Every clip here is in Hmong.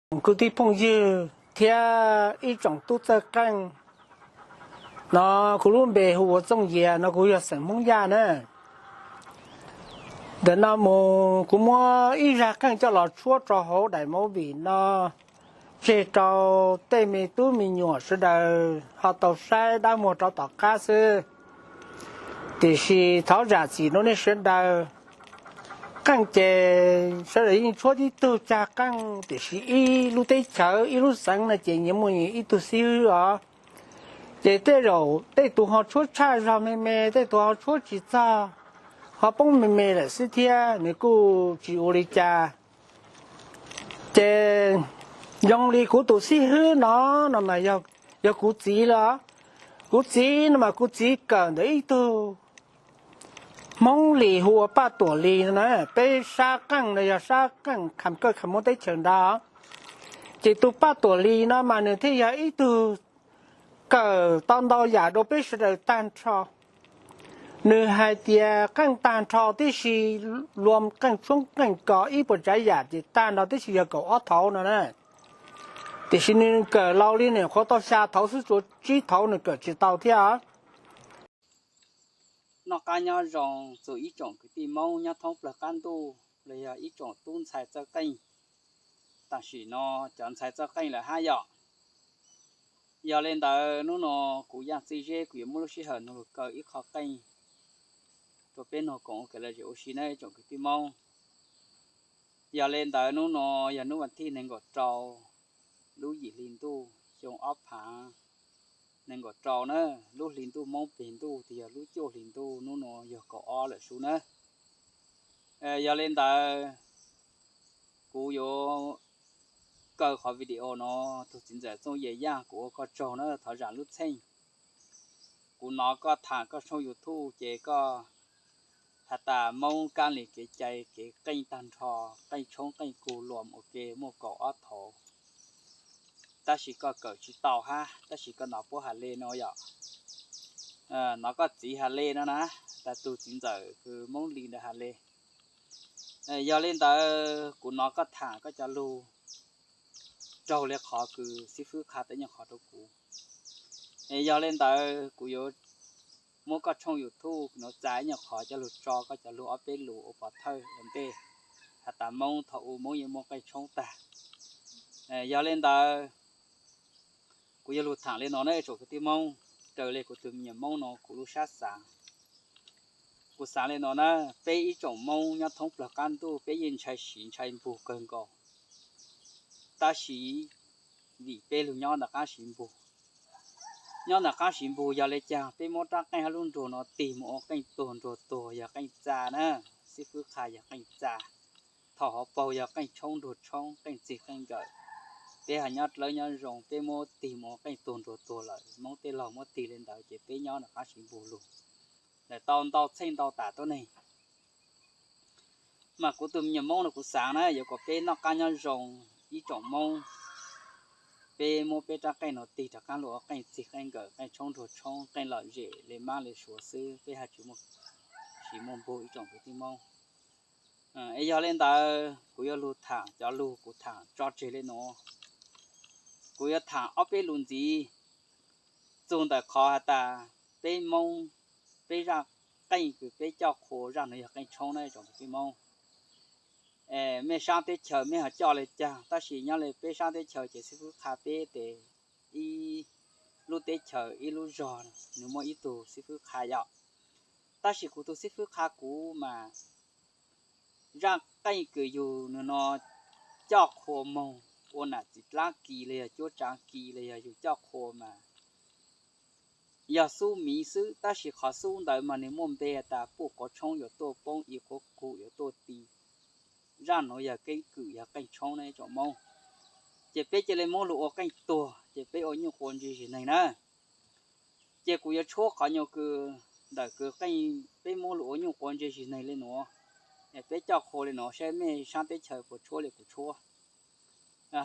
kwv tij phooj ywg thiab ib tsoom tub txawj qeej no, kuv lub npe hu ua Txooj Yias no, kuv yog xeem Hmoob Yaj na. Ntawm no mus kuv muab ib zaj qeej coj los tshuab rau hauv daim movie no tseg rau tej me tub me nyuam sawv daws ho tau saib dab muag rau tom qab xwb. Tiam sis thov zam txim rau nej sawv daws. Qeej ces sawv daws yeej tshuab tib tug cag qeej, tiam sis ib lub teb chaws ib lub xeev no ces nyias muaj ib tug xib hwb os. Ces tej zaum tej tus ho tshuab tshaj zog me me, tej tus ho tshuab tsis txog, ho poob me me lawm xwb thiab, nws kuj tsis ua li cas. Ces zoo li kuv tus xib hwb no, no mas yog kuv txiv lawm. Kuv txiv no mas kuv txiv kawm ntawm ib tug Hmoob Lis hu ua Paj Tuam Lis no na. Peb sab qeej no yog sab qeej Kham Kaj Kham Muas teb chaws nrad. Ces tus Paj Tuam Lis no mas nws thiaj yog ib tug kawm tau ntau yam rau peb sawv daws tag nrho. Nws hais tias qeej tag nrho tib si, luag qeej tshoob qeej kos ib puas tsav yam ces tag nrho tib si yog kaum ob thauv no na. Tiam sis nws kawm laus li nws qhuav tau xya thauv xwb, tsuas tsib thauv nws kawm tsis tau thiab. Noj qab nyob zoo txog ib tsoom kwv tij Hmoob nyob thoob plawg qab ntuj los yog ib tsoom tub ntxhais txawj qeej. Tam sim no cov ntxhais txawj qeej lawm hab yom. Yog li ntawd hnub no kuv Yaj Txwj Zeb kuv yuav muab lub sij hawm no lug kaw ib qho qeej rau peb noog koom ua kev lom zem ua si na ib tsoom kwv tij Hmoob. Yog li ntawd hnub no yog hnub vas thij nees nkaum rau lub yim hli ntuj xyoo ob phav nees nkaum rau na, lub hli ntuj Hmoob peg ntuj tes yog lub cuaj hli ntuj, hnub no yog kaum ob lawm sub na. Yog li ntawd kuv yuav kaw qhov video no, tus txiv ntxawm Txooj Yias Yaj kuv ua koj tsaug na, thov zam lub txheej. Kuv hnov koj tham koj tshooj YouTube ces koj has tas Hmoob kab li kev cai kev qeej tag nrho, qeej tshoob qeej kug luam ua ke muaj kaum ob thauv. Tab sis koj kawm tsis tau hab, tab sis koj hnov puab has le no yom. Hnov koj txiv has le no na, tas tus txiv ntxawm kws Hmoob Lis ntawd has le. Yog li ntawd kuv hnov koj tham koj cov lug raug li qhov kws xib fwb qha tau ib nyuag qhov rau kuv. Yog li ntawd kuv yuav muab koj tshooj YouTube no txav ib nyuag qhov coj lug tso koj cov lug ob peb lus ua pov thawj ua ntej, has tas Hmoob thaum u Hmoob yeej muaj qeej tshoob tag. Yog li ntawd kuv yuav lug tham li no na tsoom kwv tij Hmoob, raws li kuv tus me nyuam Hmoob no kuv lub sab xaav. Kuv xaav li no na, peb ib tsoom Hmoob nyob thoob plawg qab ntuj peb yeej ntshai siv ntshai npug kawg nkaus, tab sis vim peb lug nyob ntawm qaab siv npug. Nyob ntawm qaab siv npug yog li caag peb muab rab qeej hab lub nruas no tig mus ua qeej tuag nruas tuag yog qeej txag na. Xib fwb qha yog qeej txag, thaum hauv paug yog qeej tshoob nruas tshoob qeej txig qeej nkawm. Peb has nyob dlawb nyob zoo peb muab tig mus ua qeej tuag nruas tuag lawm, Hmoob tej laug muab tig li ntawd ces peb nyob ntawm qaab siv npug lug lawm tau ntau txheej ntau tam tuab neeg. Mas kuv tus me nyuam Hmoob no kuv xaav na yuav kom peb noj qab nyob zoo ib tsoom Hmoob, peb muab peb rab qeej no tig rov qaab lug ua qeej txig qeej nkawm qeej tshoob nruas tshoob qeej lom zem li mab li suav xwb, peb hab tsis muaj, tsis muaj npug ib tsoom kwv tij Hmoob. Es yog li ntawd kuv yuav lug tham cov lug kuv tham tso tseg li no. Kuv yuav tham ob peb lus ntxiv txug ntawm qhov has tas peb Hmoob, peb zaj qeej kws peb coj qhua zaj nuav yog qeej tshoob na tsoom kwv tij Hmoob. Mej sab teb chaws mej ho coj li caag, tab sis nyob li peb sab teb chaws ces xib fwb qha peb tes ib lub teb chaws ib lub zog nws muaj ib tug xib fwb qha yom. Tab sis kuv tus xib fwb qha kuv mas zaj qeej kws yug nws no coj qhua moog ua nam txiv dlaab kis los yog cuab tsaav kis los yog yug coj qhua mas yog xub miv xwb, tab sis qhov xub ntawd mas nws muaj npe has tas puj quav tshoob yuav tuaj poob, i quav kug yuav tuaj ti. Zaj nuav yog keeb kwm yog qeej tshoob na tsoom Moob. Ces peb cia li muab lug ua qeej tuag, ces peb ua nyuj quas ntse zig neeg na. Ces kuv yuav tshuab qhov nyuag kws ntawm kws qeej peb muab lug ua nyuj quas ntse zig neeg li nuav, peb coj qhua li nuav saib mej sab teb chaws puas tshuab li kuv tshuab.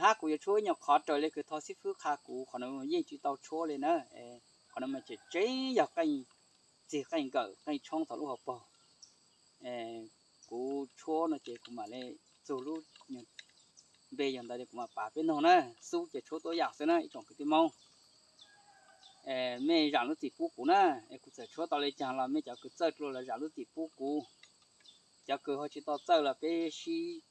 Hab kuv yuav tshuab ib nyuag qhov raws li kws thov xib fwb qha kuv, qhov nuav yeej tsis tau tshuab li na. Qhov nuav mas tseem tseeb yog qeej txig qeej nkawm qeej tshoob thaum lub hauv paug. Kuv tshuab no ces kuv mam li txug lub npe yog ntawd kuv mam pav peb noog na. Xub ces tshuab tuab yam xwb na ib tsoom kwv tij Hmoob. Mej zam lub txim pub kuv na, es kuv txawm tshuab tau li caag los mej cov kws txawj dlua los zam lub txim pub kuv. Cov kws ho tsis tau txawj los peb sib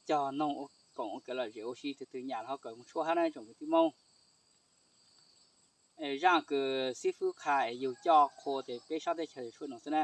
cog noog koom ua kev lom zem ua si, tug twg nyam los ho kawm mus tshuab hab na ib tsoom kwv tij Hmoob. Zaaj kws xib fwb qha es yug coj qhua ces peb sab teb chaws tshuab nuav xwb na.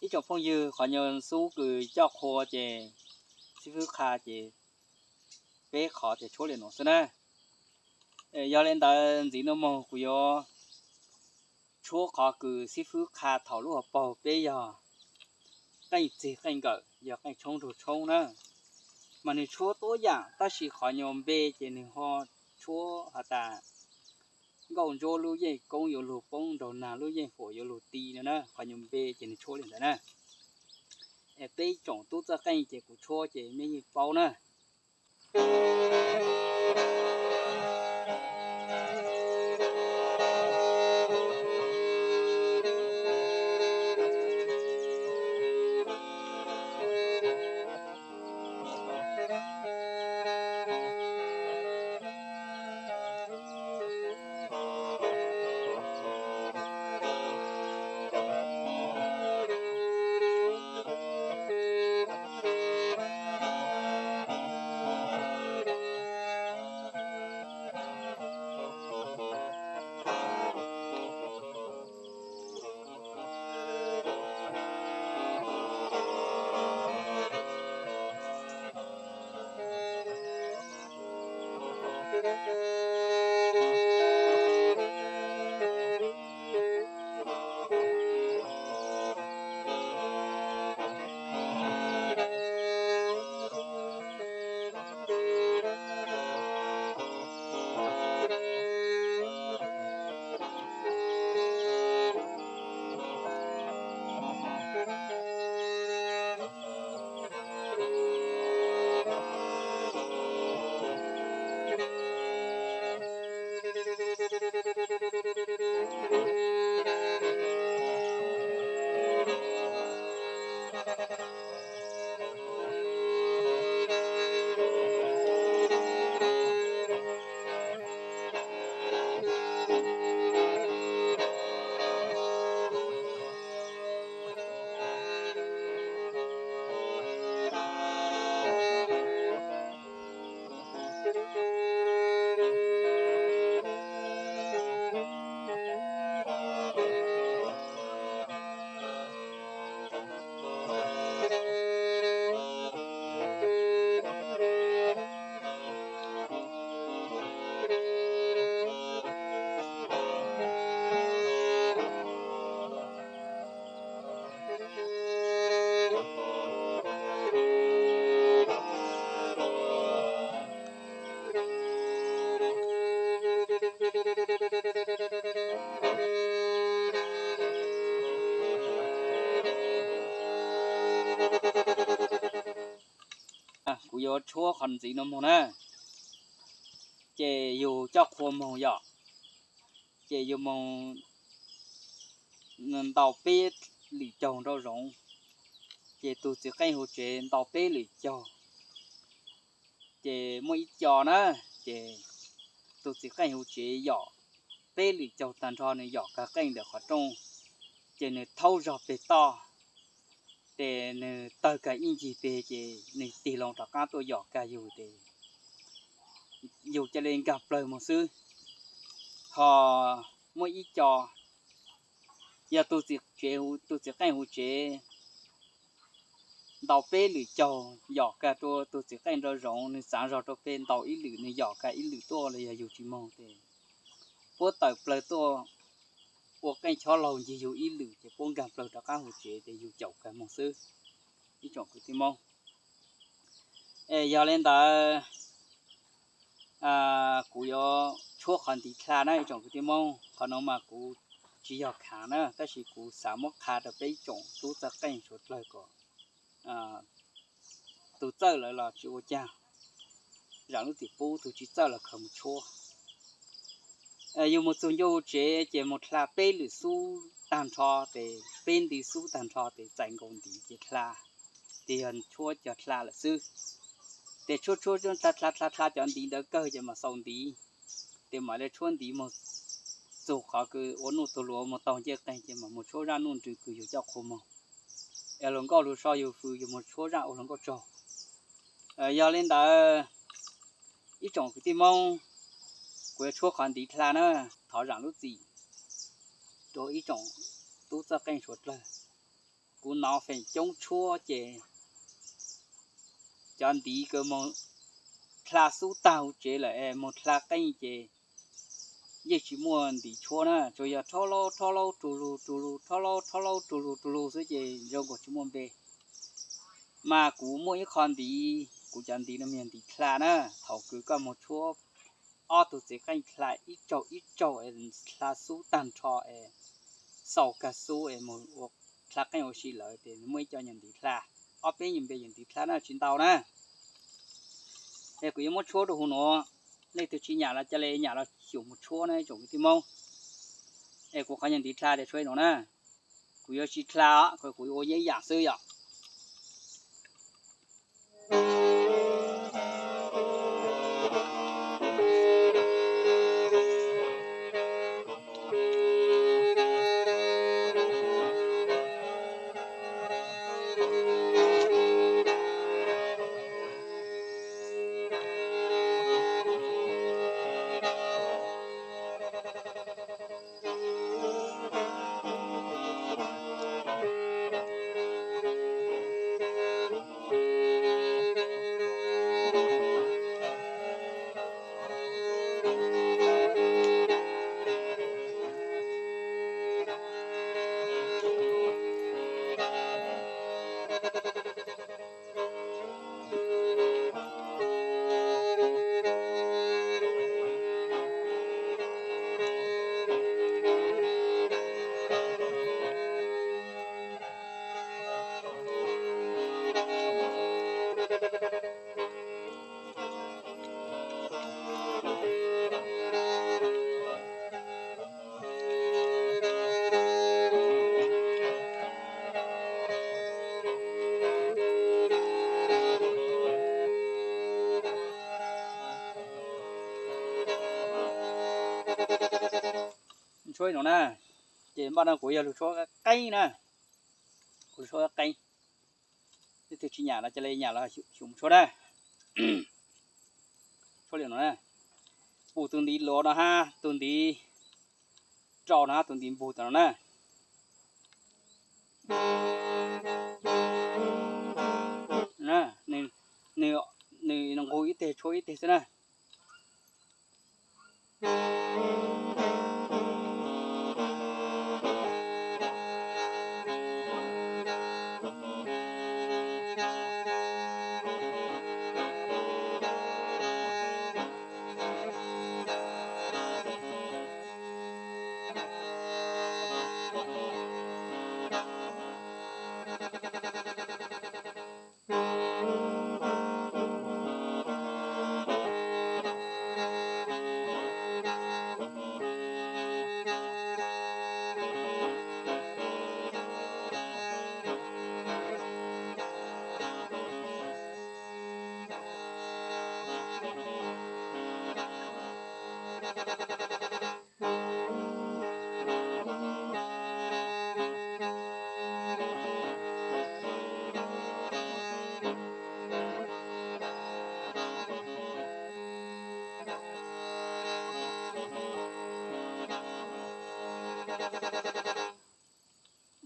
Ib tsoom phooj ywg, qhov nyuag xub kws coj qhua ces xib fwb qha ces peb qhov ces tshuab li nuav xwb na. Yog li ntawd ntxiv nuav moog kuv yuav tshuab qhov kws xib fwb qha thaum lub hauv paug peb yog qeej txig qeej nkawm, yog qeej tshoob nrug tshoob na. Mas nwg tshuab tuab yaam tab sis qhov nyuag npe ces nwg ho tshuab has tas nkauj ntsuab lub yeej koob yuav lug poob, nraug nag lub yeej huam yuav lug ti no na. Qhov nyuag npe ces nwg tshuab li ntawd na. Es peb tsoom tub txawj qeej ces kuv tshuab ces mej yeej paub na. Kuv yuav tshuab qhov ntxiv no moog na, ces yug coj qhua moog yom, ces yug moog ntaus peb lwm caug nraum zoov, ces tug txiv qeej huv tsev ntaus peb lwm caug, ces muaj ib co na, ces tug txiv qeej huv tsev yom peb lwm caug tag nrho, nws yom kag qeej ntawm qhov rooj, ces nws thaub zog peg toj, ces nws tawg kag ib ncig peg, ces nws tig loo rov qab tuaj yom kag yug, ces yug ca le nkag plawg moog xwb. Ho muaj ib co yog tug txiv, tug txiv qeej huv tsev ntaus peb lwm caug yom kag rua tug txiv qeej nraum zoov, nws txaav zog rua peg ntaus ib lwm, nws yom kag ib lwm tuaj los yog yug tsis moog, ces puab tawm plawg tuaj ua qeej chob laug ncig yug ib lwm, ces puab nkag plawg rov qab huv tsev, ces yug caum kag moog xwb, ib tsoom kwv tij Moob. Es yog le ntawd, kuv yuav tshuab qhov ntiv dlha na ib tsoom kwv tij Moob. Qhov nuav mas kuv tsis yog khaav na, tab sis kuv xav muab qha rau peb ib tsoom tub txawj qeej suav dlawg kom tug txawj lawm los tsis ua caag, zaam lub txim pub, tug tsis txawj los khaws mus tshuab. Yug moog txug ncauj tsev ces moog dlha peb lwm xub tag nrho, ces peb ntiv xub tag nrho, ces txais nkaus ntiv ces dlha, ces yog tshuab cov dlha lawm xwb. Ces tshuab tshuab dlha dlha dlha dlha cov ntiv ntawd kawg ces mam xaus ntiv, ces mam le tshuab ntiv moog txug qhov kws ua nuj tug luav moog taug ncej qeeg, ces mam moog tshuab zaaj nuj nrws kws yug coj qhua moog. Es hluas nkauj lug so yug fws, yug moog tshuab zaaj ua hluas nkauj tsaug. Yog le ntawd, ib tsoom kwv tij Moob, kuv yuav tshuab qhov ntiv dlha na, thov zaam lub txim rua ib tsoom tub txawj qeej suav dlawg. Kuv nov feem coob tshuab ces cov ntiv kws moog dlha xub tag huv tsev lawm es moog dlha qeej ces yeej tsis muaj ntiv tshuab na, tsuas yog rhob laub rhob laub rug lug rug lug, rhob laub rhob laub rug lug rug lug xwb ces zoo nkaus tsis muaj npe. Mas kuv muaj ib qho ntiv, kuv cov ntiv no yog ntiv dlha na, thaum kws koj moog tshuab ob tug txiv qeej dlha ib tsaug ib tsaug es dlha xub tag nrho es xaus kag xub es moog ua dlha qeej ua si lawm ces muaj ib co yog ntiv dlha. Ob peb nyuag npe yog ntiv dlha na, tsis ntau na. Es kuv yuav muab tshuab rua huv nuav, leej twg tsis nyam los ca le nyam los xyum moog tshuab na ib tsoom kwv tij Moob. Es kuv qhov yog ntiv dlha ces tshuab nuav na, kuv yuav tsis dlha, kuv ua ib yaam xwb yom. Tshuab nuav na, ces npaj no kuv yog lug tshuab qeeb na, kuv tshuab qeeb. Leej twg tsis nyam los ca le nyam los xyum tshuab na. Tshuab li no na, pum tug ntiv luav no hab tug ntiv rau no hab tug ntiv npug tam no na. Nws nqug ib teg tshuab ib teg xwb na.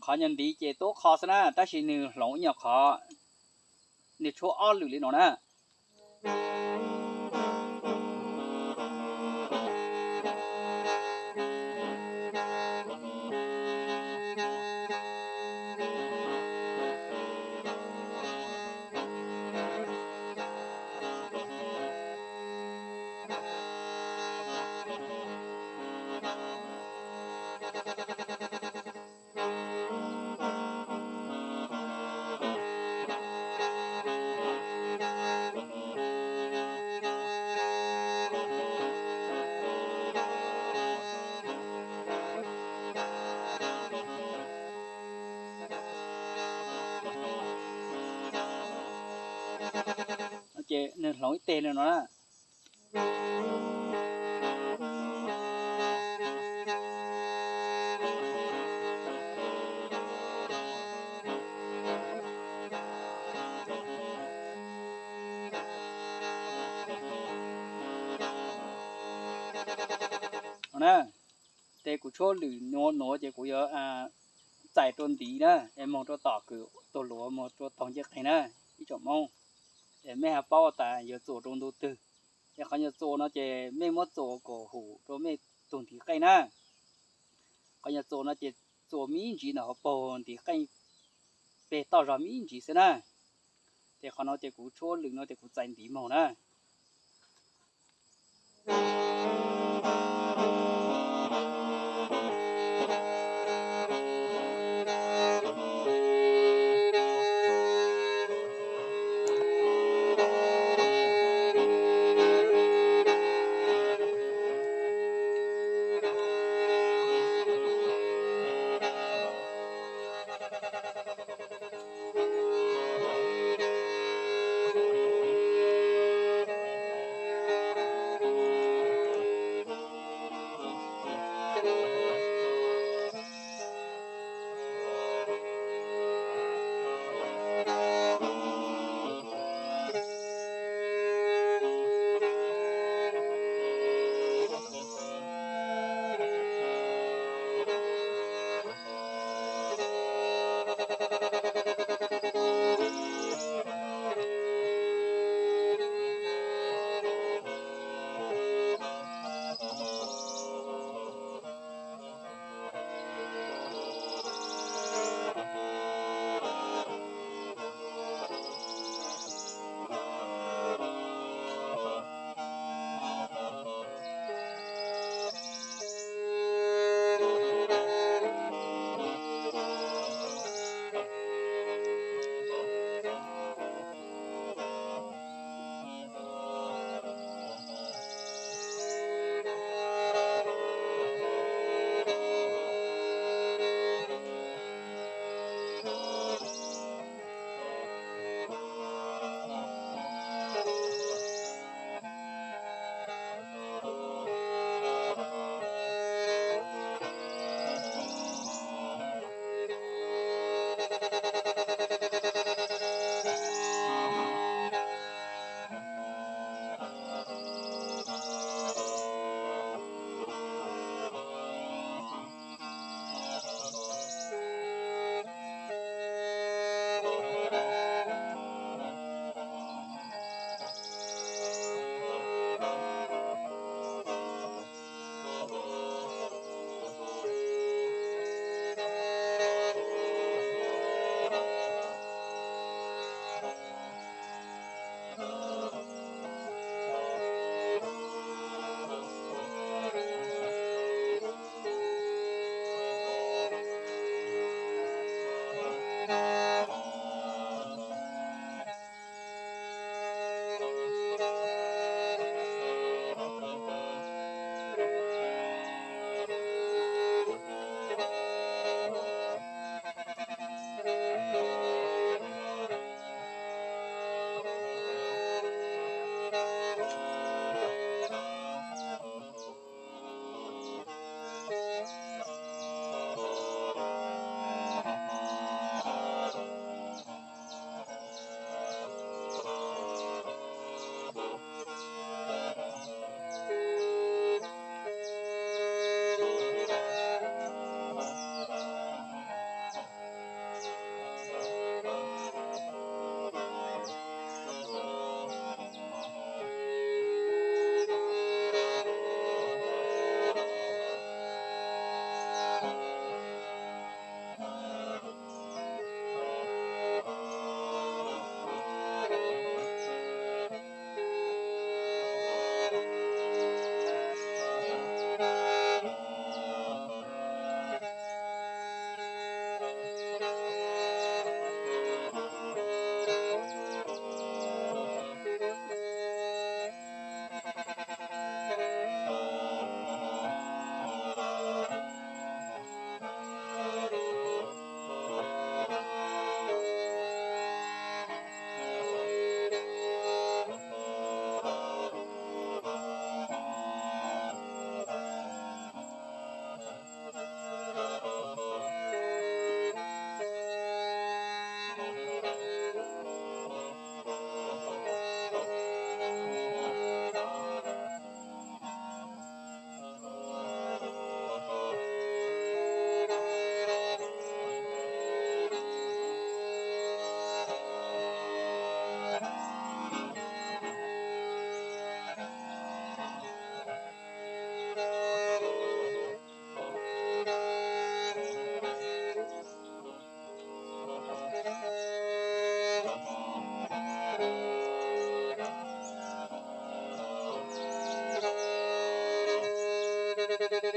Qhov nyuag ntiv ces tub qho xwb na, tab sis nws hloov ib nyuag qhov, nws tshuab ob lwm li no na. Ces nws hloov ib teg li no na. No na, ces kuv tshuab lwm nuav nuav ces kuv yuav txais rua ntiv na, es moog rua tom kws tug luav moog rua taug ncej qeeg na, ib tsoom Moob. Es mej ho paub tas yuav txuas rua ntu twg. Es qhov nyuag txuas no ces mej muab txuas kom hum rua mej tug ntiv qeej na. Qhov nyuag txuas no ces txuas me ntsis ntawm hauv paug ntiv qeej, peg toj zog me ntsis xwb na. Ces qhov no ces kuv tshuab lwm no ces kuv txais ntiv moog na.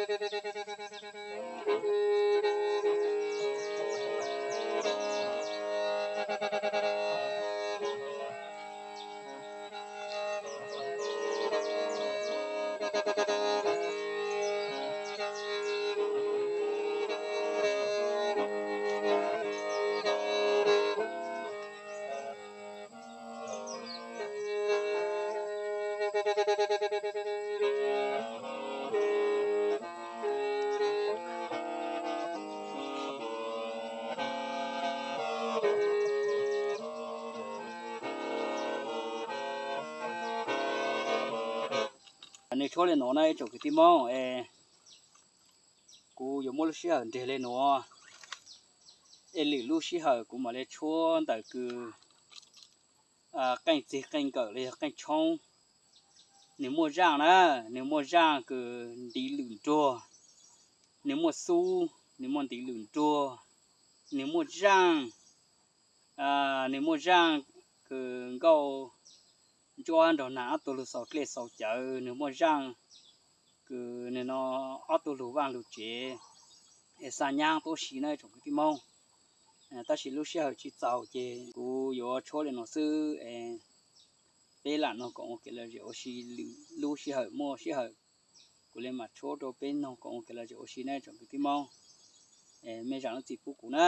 Nws tshuab li no na ib tsoom kwv tij Hmoob es kuv yuav muab lub sij hawm nres li no es lwm lub sij hawm kuv mam li tshuab ntawm kws qeej txig qeej nkawm los yog qeej tshoob. Nws muaj zaaj na, nws muaj zaaj kws ntiv lwm nruag, nws muaj xub, nws muaj ntiv lwm nruag, nws muaj zaaj, nws muaj zaaj kws nkauj ntsuab nrog nag ob tug lug xaus dlej xaus cawv, nws muaj zaaj kws nws no ob tug lug vaaj lug tsev es xa nyab tuab si na tsoom kwv tij Hmoob. Tab sis lub sij hawm tsis txaus ces kuv yuav tshuab li no xwb es peb lam noog koom ua kev lom zem ua si, lwm lub sij hawm muaj sij hawm kuv li mam tshuab rau peb noog koom ua kev lom zem ua si na tsoom kwv tij Hmoob. Mej zam lub txim pub kuv na.